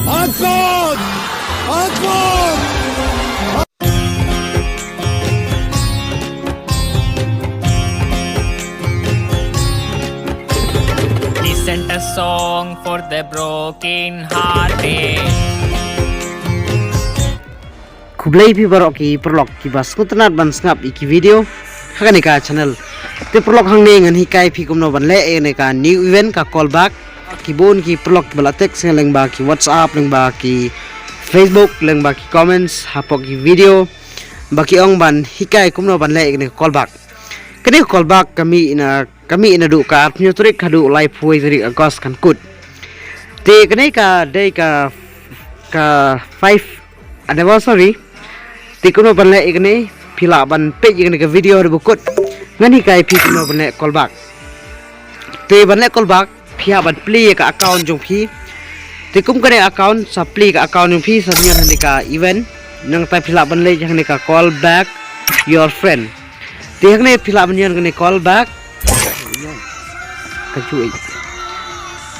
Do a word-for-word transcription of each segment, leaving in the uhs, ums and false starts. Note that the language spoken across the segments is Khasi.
Akon! Akon! Listen a song for the broken hearted. Khublei phi baroh ki paralok kiba sngewtynnat ban sngap ïa ki video ha kane ka channel. Te paralok, hangne ngan hikai phi kumno ban leh ïa kane ka new event, ka callback. Ki bun ki paralok kiba la text nga lyngba ki WhatsApp, lyngba ki Facebook, lyngba ki comments hapoh ki video, ba ki ong ban hikai kumno ban leh ïa kane ka callback. Kane ka callback ka mih na, ka mih naduh ka arphew tarik haduh laiphew tarik August kan kut. Te kane ka dei ka, ka five, anniversary. Te kumno ban leh ïa kane, phi lah ban peit ïa kane ka video haduh ba kut. Ngan hikai phi kumno ban leh callback. Te ban leh callback, phi hap ban plie ïa ka account jong phi. Te kum kane account, sa plie ka account jong phi, sa ñion hangne ka event. Nangta phi lah ban leit hangne ka callback your friend. Te hangne phi lah ban ñion kane callback. Ka chuh.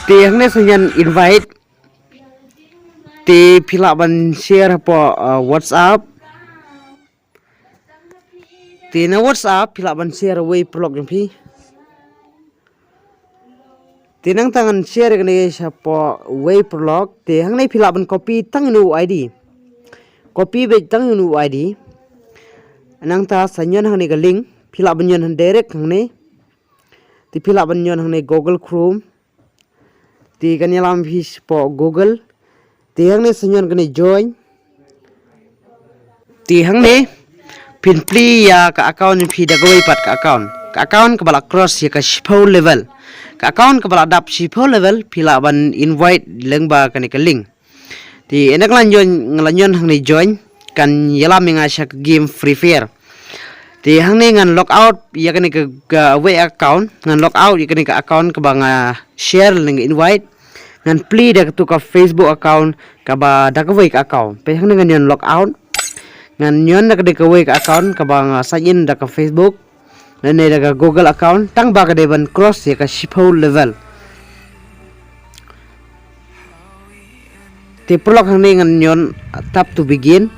Te hangne sa ñion invite. Te phi lah ban share hapoh, uh, WhatsApp. Te na WhatsApp phi lah ban share uwei paralok jong phi. Te nangta ngan share kane shapoh uwei paralok. Te hangne phi lah ban copy tang ïa une u I D. Copy beit tang ïa une u I D. Nangta sa ñion hangne ka link. Phi lah ban ñion han direct hangne. Te phi lah ban ñion hangne Google Chrome. Te kan ïalam phi shapoh Google. Te hangne sa ñion kane join. Te hangne phin plie ïa ka account phi da kawei pat ka account. Ka account kaba la cross ïa ka shiphew level. Ka account kaba la dap shiphew level phi lah ban invite lyngba kane ka link. Te ynda ka la ñion, nga la ñion hangne join, kan ïalam ïa nga sha ka game Free Fire. Te hangne ngan log out ïa kane ka, kawei account, ngan log out ïa kane ka account kaba nga share lane nga invite. Ngan plie da katu ka Facebook account kaba da kawei ka account. Peit hangne ngan ñion log out. Ngan ñion da kane kawei ka account kaba nga sign in da ka Facebook lane da ka Google account, tang ba ka dei ban cross ïa ka shiphew level. Te paralok, hangne ngan ñion tap to begin.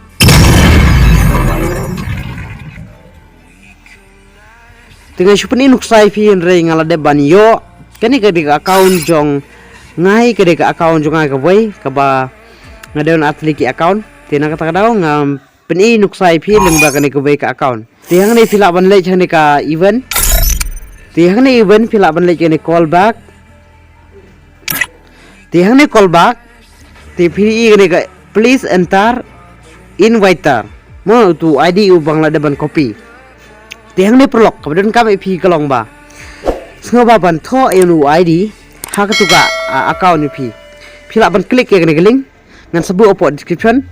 Te nga shu pyni nuksa ïa phi, hynrei nga la dep ban ïoh. Kane ka dei ka account jong nga, ka dei ka account jong nga kawei kaba nga don ar tylli ki account. Te na kata ka daw nga pyni nuksa ïa phi lyngba kane kawei ka account. Te hangne phi lah ban leit hangne ka event. Te hangne event phi lah ban leit kane callback. Te hangne callback. Te phi ïohi kane ka please enter inviter. Mo utu I D uba nga la dep ban copy. Te hangne paralok, kaba donkam ïa phi ka long ba sngewbha ban thoh ïa une u I D ha katu ka, ah, account ïa phi. Phi lah ban click ïa kane ka link. Ngan sa buh hapoh description.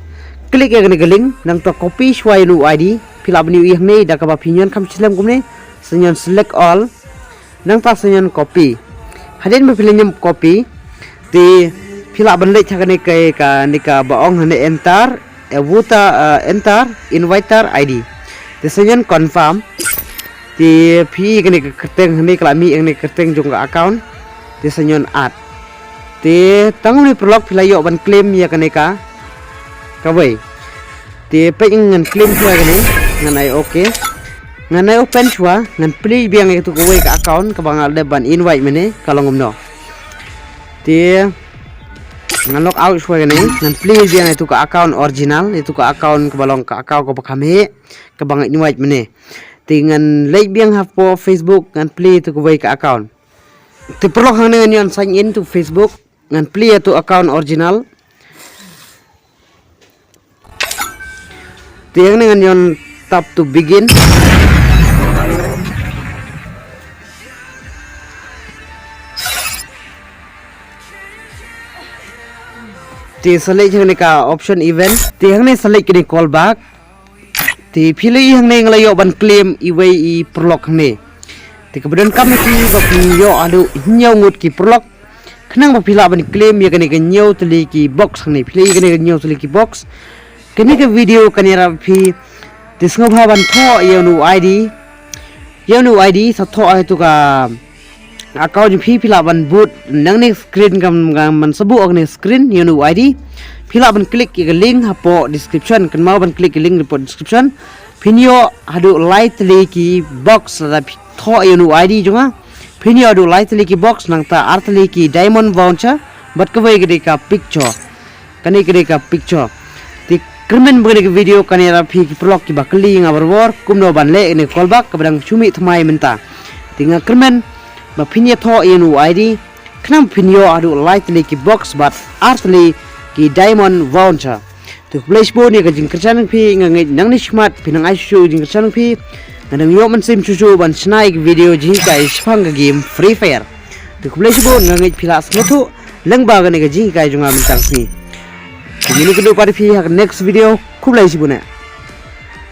Click ïa kane ka link, nangta copy shuwa ïa une u I D. Phi lah ban ïohi hangne da kaba phi ñion kham slem kumne. Sa ñion select all. Nangta sa ñion copy. Hadien ba phi la ñion copy, te phi lah ban leit ha kane ka, kane kaba ong hangne enter, eh, voter, eh, enter inviter I D. Te sa ñion confirm. Te phi ïohi kane ka kyrteng hangne ka la mih, kane ka kyrteng jong ka account. Te sa ñion add. Te tang une paralok phi la ïoh ban claim ïa kane ka, kawei. Te peit, ngan claim shuwa kane, ngan ai okay. Ngan ai open shuwa, ngan plie biang ïa katu kawei ka account kaba nga la dep ban invite mynne, ka long kumno. Te ngan log out shuwa kane, ngan plie biang ïa katu ka account original, ïa katu ka account kaba long ka account kaba kham heh, kaba nga invite mynne. Te ngan leit biang hapoh Facebook, ngan plie ïa katu kawei ka account. Te paralok, hangne ngan ñion sign in to Facebook, ngan plie ïa katu account original. Te hangne ngan ñion tap to begin. Te sa leit hangne ka option event. Te hangne sa leit kane callback. Te phi la ïohi hangne nga la ïoh ban claim iwei i paralok hangne. Te kaba donkam ïa phi ba phin ïoh haduh hynñiew ngut ki paralok, khnang ba phi lah ban claim ïa kane ka hynñiew tylli ki box hangne. Phi la ïohi kane ka hynñiew tylli ki box. Kane ka video kan ïarap phi. Te sngewbha ban thoh ïa une u I D. Ïa une u I D sa thoh ha katu ka Account jong phi phi lah ban bud nangne screen kam kam man sabu ïa kane screen ïa une u I D. Phi lah ban click ïa ka link hapoh description, kynmaw ban click ïa ka link hapoh description. Phin ïoh haduh lai tylli ki box lada phi thoh ïa une u I D jong nga. Phin ïoh haduh lai tylli ki box nangta ar tylli ki diamond voucher bad kawei ka dei ka picture. Kane ka dei ka picture. Te kyrmen ba kane ka video kan ïarap ïa phi ki paralok kiba kylli ïa nga barabor kumno ban leh kane ka callback kaba dang shu mih thymmai mynta. Te nga kyrmen ba phin ïathoh ïa une u I D khnang phin ïoh haduh lai tylli ki box bad ar tylli ki diamond voucher. Te khublei shibun ïa ka jingkyrshan jong phi, nga ngeit nangne shakhmat phin nang ai shuh shuh jingkyrshan jong phi. Nga dang ïoh mynsiem shuh shuh ban shna ïa ka video jinghikai shaphang ka game Free Fire. Te khublei shibun, nga ngeit phi la sngewthuh lyngba kane ka jinghikai jong nga mynta ka sngi. Te ngin ïakynduh pat ïa phi ha ka next video. Khublei shibun eh.